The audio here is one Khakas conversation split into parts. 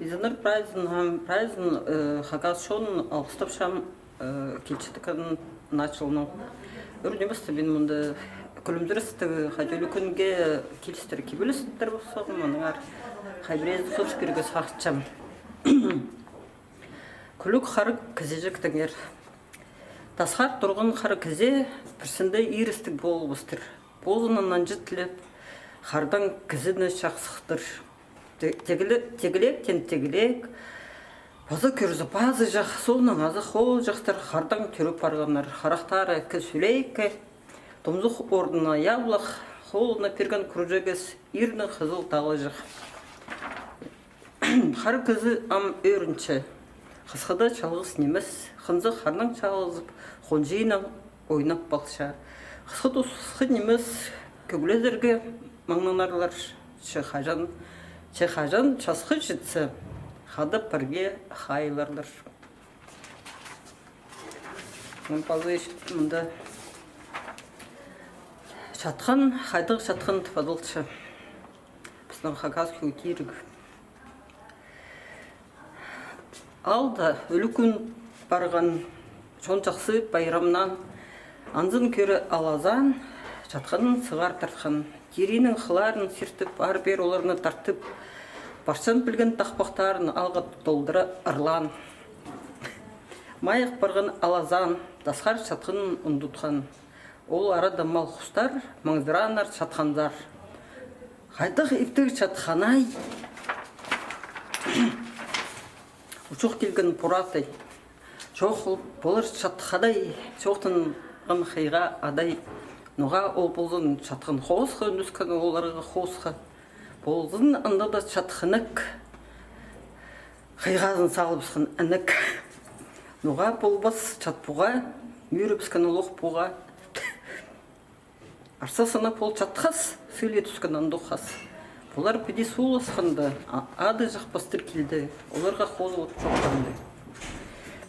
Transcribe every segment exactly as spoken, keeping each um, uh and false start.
Изеннер прайзын, ам, прайзын, э, хакас чонын алғыстапчам, э, килчеткен наа чылнаң. Ӱр ниместе мин мында кӱлімзірестіг, хайди ӱлӱкӱнге килістіре кибелістер полза, мынаңар хай пірее хыс пирерге сағынчам. Кӱлӱк хара кізеҷектеңер. Тасхар турған хара кізе пірсінде ирістіг полбастыр. Позынаң нанҷы тілеп, хардаң кізіні чахсыхтыр. Те-, тегіле-, тегілектең тегілек, паза кӧрзе пазыҷах, соонаң азах олҷахтар, хардаң тӧріп парғаннар, харахтары кізі сӱлейкі, томзых орнына яблах, холына пирген кӱрҷегес ирні хызыл талаҷах. Хара кізі ам ӧрінче. Хысхыда чалғыс нимес, хынза харнаң чалғызып, хонҷыйнаң ойнап палча. Хысхы тус хысхы нимес, кӧглезерге маңнанарлар, че хаҷан, че хаҷан часхы читсе, хада пірге хайыларлар. Мин паза ещё мында чатхан, хайдағ чатхан тіп адалча. Пістің хакас кӧг тиріг. Алда ӱлӱкӱн парған, чон чахсы пайрамнаан, анзын кӧре алазаан, чатханын сығар тартхан. Тирінің хыларын сиртіп, ар-пеер оларны тартып, парчан пілген тахпахтарын алға толдыра ырлаан. Майых парған алазаан, тасхар чатханын ундутхан. Ол арада мал-хустар маңзырааннар, чатханзар. Хайдағ иптіг чатхан-ай! Учух килген поратай. Чох, ол полар чатхадай, чоохтанған хыйға адай. Ноға ол ползын чатхан хоосха, ӱніскен оларға хоосха. Ползын анда даа чатханнығ. Хыйғазын салыбысхан інек. Ноға полбас чат пуға, мӧрібіскен олох пуға. Арса санап ол чатхас, сыли тӱскен андох хас. Полар піди сууласханда, а-, ады чахпастыр килді, оларға хозылып чоохтанды.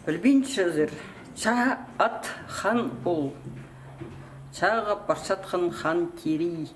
Пілбинчезер, чаа ат хан ол. Чааға парчатхан хан тирей.